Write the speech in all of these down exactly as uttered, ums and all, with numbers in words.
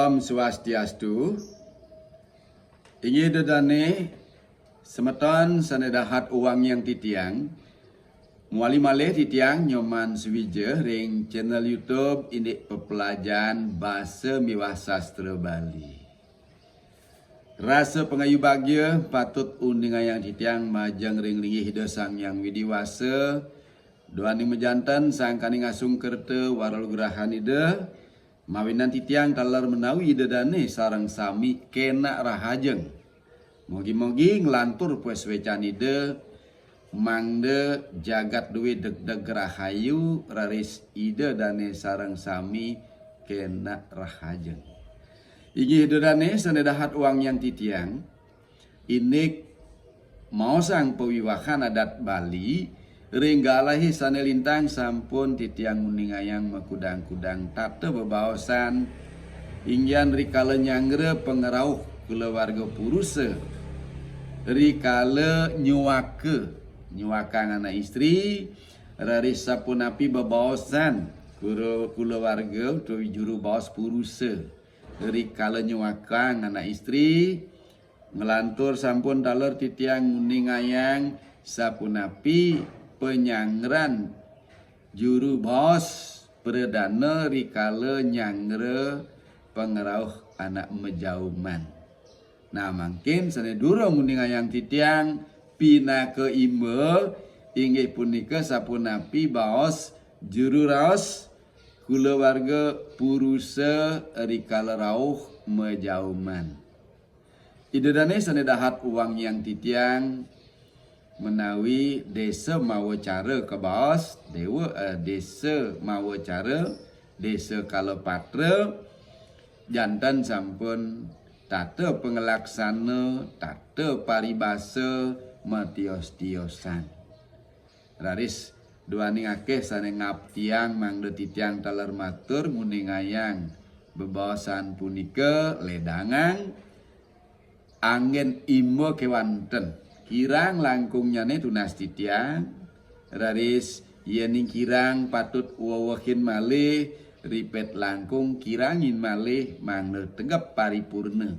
Om Swastiastu. Inggih ida dane semeton sane dahat wangiang titiang. Muali malih titiang Nyoman Suwija ring channel YouTube indik pepelajahan basa miwah sastra Bali. Rasa pangayu bagia patut uningayang titiang majeng ring linggih Ida Sang Hyang Widi Wasa, duaning majanten sangkaning asung kerta wara lugrahan Ida, mawinan titiang taler menawi Ida dane sareng sami kenak rahajeng. Mogi-mogi nglantur pasuecan Ida, mangda jagat duwe degdeg rahayu, raris Ida dane sareng sami kenak rahajeng. Inggih Ida dane sane dahat wangiang titiang, indik maosang pawiwahan adat Bali, ring galahe sane lintang sampun titiang nguningayang makudang-kudang tata bebaosan, inggian rikala nyanggra pangrauh kulawarga purusa, rikala nyuaka, nyuakang anak istri, raris sapunapi bebaosan kura-, kulawarga utawi juru baos purusa, rikala nyuakang anak istri, nglantur sampun taler titiang nguningayang sapunapi panyangran juru baos pradana rikala nyanggra pangrauh anak majauman. Nah, mangkin sane durung nguningayang titiang pinaka imba, inggih punika sapunapi baos juru raos kulawarga purusa rikala rauh majauman. Ida dane sane dahat wangiang titiang menawi desa mawa cara kabaos, dewa, eh, desa mawa cara, desa kala patra, janten sampun tata panglaksana, tata paribasa matios-tiosan. Raris duaning akeh sane ngaptiang mangda titiang taler matur nguningayang bebaosan punika, ledangang anggen imba kewanten. Kirang langkungnyane tunas titiang, raris yening kirang patut wewehin malih, ripet langkung kirangin malih mangda tegep paripurna.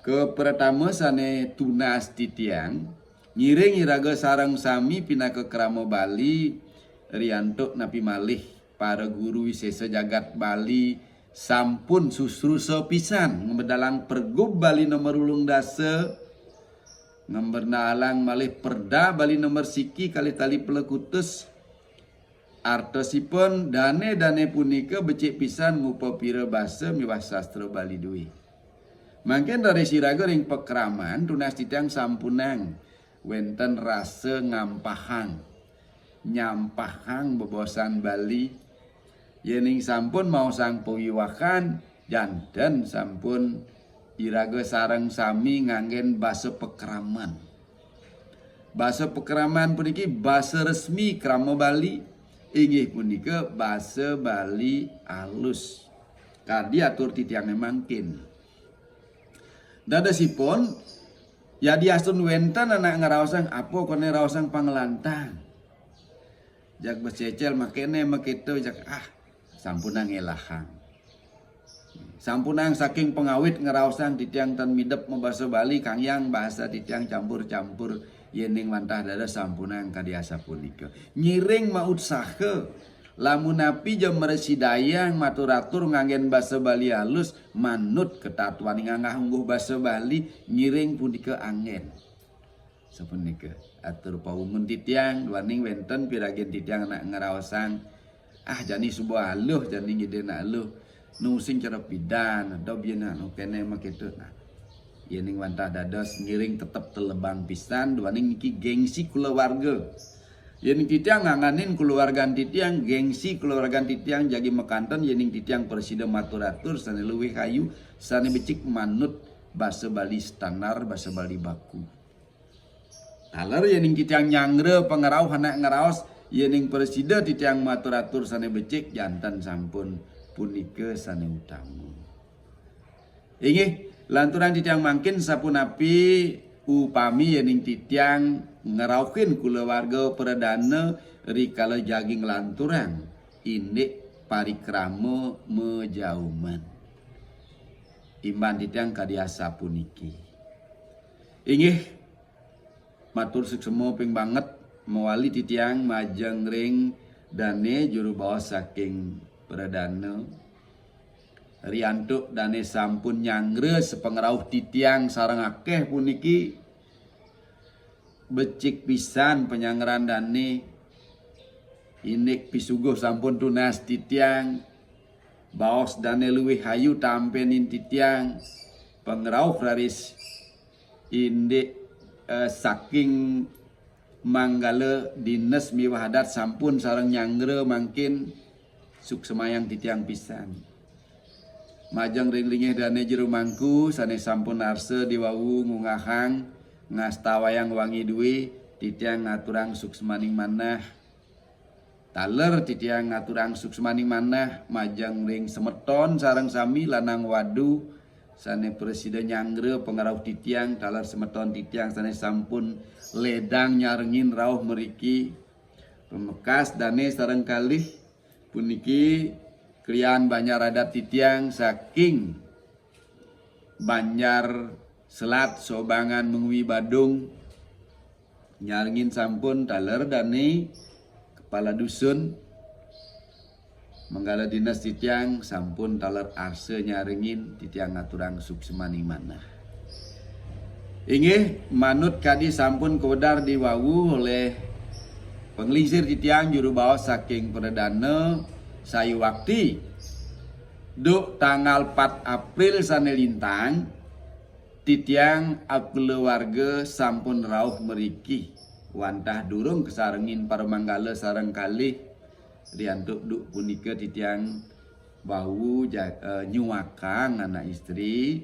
Kapratama sane tunas titiang, ngiring iraga sareng sami pinaka krama Bali, riantuk napi malih para guru wisesa jagat Bali sampun susrusa pisan ngembedalang pergub Bali nomor ulung dasa, ngembedalang malih perda Bali nomor siki kalih tali plekutus. Artosipun dane-dane punika becik pisan ngupapira basa miwah sastra Bali duwe. Mangkin raris iraga ring pakraman tunas titiang sampunang wenten rasa ngampahang, nyampahang bebaosan Bali. Yening sampun maosang pawiwahan, janten sampun iraga sareng sami nganggen basa pakraman. Basa pakraman puniki basa resmi krama Bali, inggih punika basa Bali alus. Kadi atur titiange mangkin. Dadosipun, yadiastun wenten anak ngraosang apa kone raosang panglantang. Jag bececel makene maketo, jag, ah, sampunang elahang. Sampunang saking pangawit ngraosang titiang tan midep mabasa Bali, kanggiang basa titiang campur-campur, yening wantah dados sampunang kadi asapunika. Ngiring mautsaha, lamun napi ja mrasidayang matur-atur nganggen basa Bali alus, manut ketatuaning anggah ungguh basa Bali, ngiring punika anggen. Sapunika, atur paungun titiang, duaning wenten piragin titiang anak ngraosang, "Ah, jani suba aluh, jani ngidin aluh. Nu sing cara pidan, adob yen anu kene maketo." Nah, yening wantah dados ngiring tetep telebang pisan, duaning niki gengsi kulawarga. Yen titiang nganganin kulawargan titiang, gengsi kulawargan titiang jagi makanten yening titiang prasida matur-atur sane luwih ayu, sane becik manut basa Bali standar, basa Bali baku. Taler yening titiang nyanggra pangrauh anak ngraos, yening prasida titiang matur-atur sane becik, janten sampun punika sane utama. Inggih, lanturang titiang mangkin sapunapi upami yening titiang ngrauhin kulawarga pradana rikala jagi nglanturang indik parikrama majauman. Imban titiang kadi asapuniki. Inggih, matur suksma ping banget mawali titiang majeng ring dane juru baos saking pradana. Riantuk dane sampun nyanggra sapangrauh titiang sareng akeh puniki, becik pisan panyangran dane. Indik pisuguh sampun tunas titiang, baos dane luwih ayu tampenin titiang, pangrauh raris indik, eh, saking manggala dinas miwah adat sampun sareng nyanggra mangkin, suksemayang titiang pisan. Majeng ring linggih dane jero mangku sane sampun arsa diwawu ngunggahang ngastawayang wangi due, titiang ngaturang suksmaning manah. Taler titiang ngaturang suksmaning manah majeng ring semeton sareng sami lanang wadu sane prasida nyanggra pangrauh titiang, taler semeton titiang sane sampun ledang nyarengin rauh mriki. Pamekas dane sareng kalih puniki klian banjar adat titiang saking Banjar Selat Sobangan Mengwi Badung. Nyarengin sampun taler dane kepala dusun. Manggala dinas titiang sampun taler arsa nyarengin, titiang ngaturang suksmaning manah. Inggih, manut kadi sampun kawedar diwawu olih panglingsir titiang juru baos saking pradana sayuwakti. Duk tanggal pat April sane lintang, titiang akulawarga sampun rauh mriki wantah durung kasarengin paramanggala sareng kalih. Riantuk duk punika titiang wau ja-, eh, nyuakang anak istri,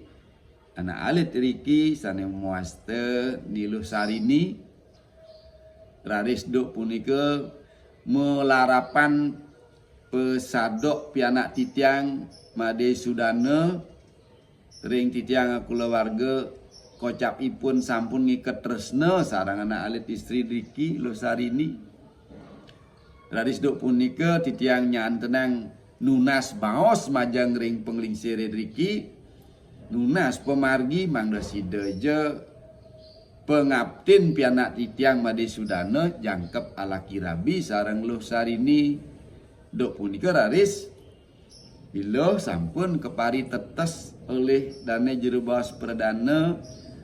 anak alit riki sane mawasta Ni Luh Sarini. Raris duk punika malarapan pasadok pianak titiang Made Sudana ring titiang kulawarga, kocapipun sampun ngiket tresna sareng anak alit istri driki Luh Sarini. Raris duk punika titiang nyantenang nunas baos majeng ring panglingsire driki, nunas pamargi mangda sida ja pangaptin pianak titiang Made Sudana jangkep alaki rabi sareng Luh Sarini. Duk punika raris Bilih sampun kaparitetes olih dane jero baos pradana,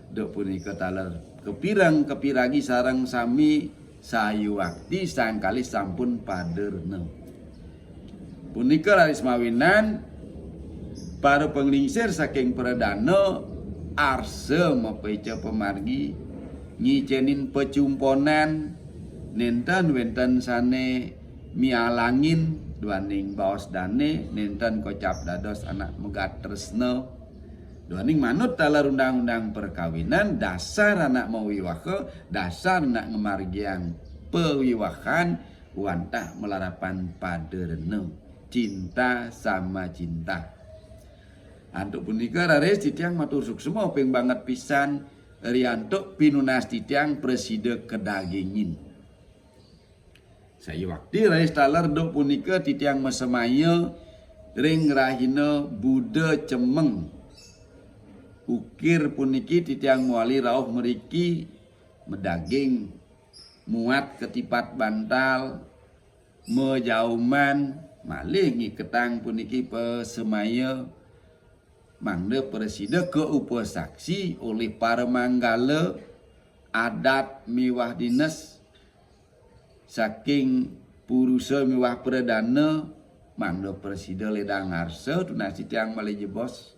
duk punika taler kapireng kapiragi sareng sami sayuwakti sang kalih sampun pada rena. Punika raris mawinan para panglingsir saking pradana arsa mapaica pamargi ngicenin pacumponan, nenten wenten sane mialangin duaning baos dane, nenten kocap dados anak megat tresna, duaning manut taler undang-undang perkawinan, dasar anak mawiwaha, dasar anak ngamargiang pawiwahan wantah malarapan pada rena, cinta sama cinta. Antuk punika raris titiang matur suksma ping banget pisan riantuk pinunas titiang prasida kadagingin. Sayuwakti raris taler duk punika titiang masemaya ring rahina Buda Cemeng. Ukir puniki titiang mawali rauh mriki madaging muat katipat bantal, majauman, malih ngiketang puniki pasemaya mangda prasida kaupasaksi olih para manggala adat miwah dines saking purusa miwah pradana, mangda prasida ledang arsa tunas titiang malih jebos.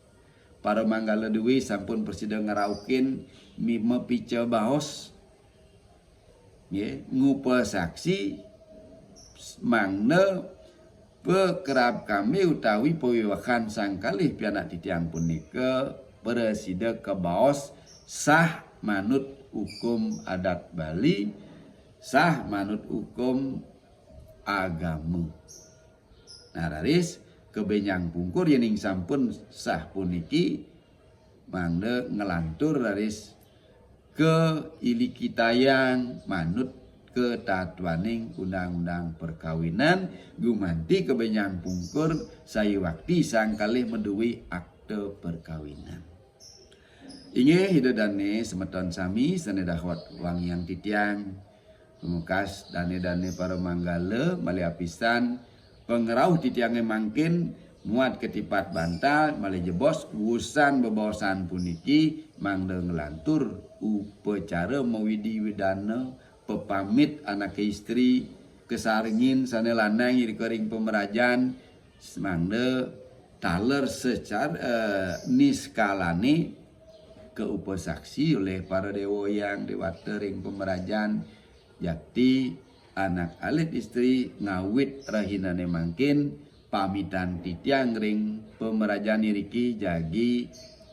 Para manggala due sampun prasida ngraukin mi-, mapica baos. Nggih, ngupasaksi mangda pakrab kami utawi pawiwahan sang kalih pianak titiang punika prasida kabaos sah manut hukum adat Bali, sah manut hukum agama. Nah, raris kabenjang pungkur yening sampun sah puniki, mangda nglantur raris kailikitayang manut katatuaning undang-undang perkawinan, gumanti kabenjang pungkur sayuwakti sang kalih madue akta perkawinan. Inggih Ida dane semeton sami sane dahat wangiang titiang. Pungkas dane-dane para manggala malih apisan pangrauh titiange mangkin muat ketipat bantal malih jebos wusan bebaosan puniki mangda nglantur upacara mawidi widana pepamit anake istri kasarengin sane lanang irika ring pamrajan mangda taler secara eh, niskalane kaupasaksi oleh para dewa yang dewata ring pamrajan. Jakti anak alit istri ngawit rahinane mangkin pamitan titiang ring pamrajan iriki jagi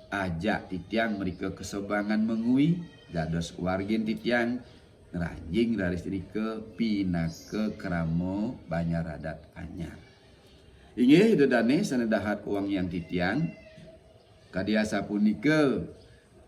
ajak titiang mrika kasobangan mangui dados wargin titiang ngranjing raris irika pinaka krama banjar adat anyar. Inggih Ida dane sane dahat wangiang titiang. Kadi asapunika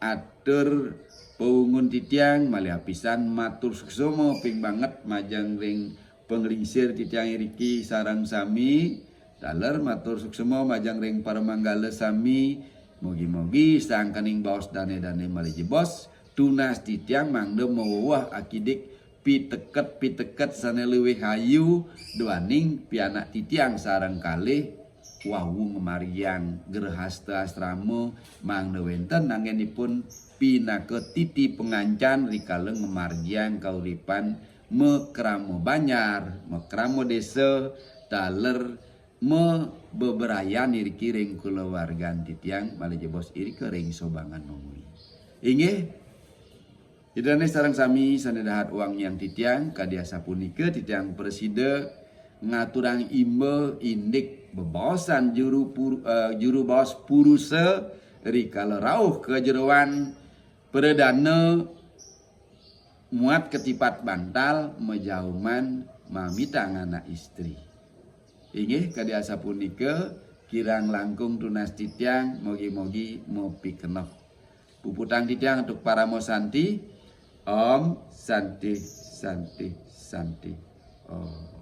atur paungun titiang malih apisan matur suksma ping banget majeng ring panglingsir titiang iriki sareng sami. Taler matur suksma majeng ring para manggala sami. Mugi-mugi sangkaning baos dane-dane malih jebos tunas titiang mangda maweweh akidik piteket-piteket sane luwih ayu duaning pianak titiang sareng kalih wau ngamargiang grehasta asrama mangda wenten anggenipun pinaka titi pangancan rikala ngamargiang kauripan makrama banjar, makrama desa, taler mabeberayan iriki ring kulawargan titiang malih jebos irika ring sobangan mangui. Inggih, Ida dane sareng sami sane dahat wangiang titiang, kadi asapunika titiang prasida ngaturang imba indik bebaosan juru pur, eh, juru baos purusa rikala rauh ka jeroan pradana muat ketipat bantal majauman mamitang anak istri. Inggih kadi asapunika kirang langkung tunas titiang mogi-mogi mapikeneh. Puputang titiang antuk parama santi. Om Santi Santi Santi Om.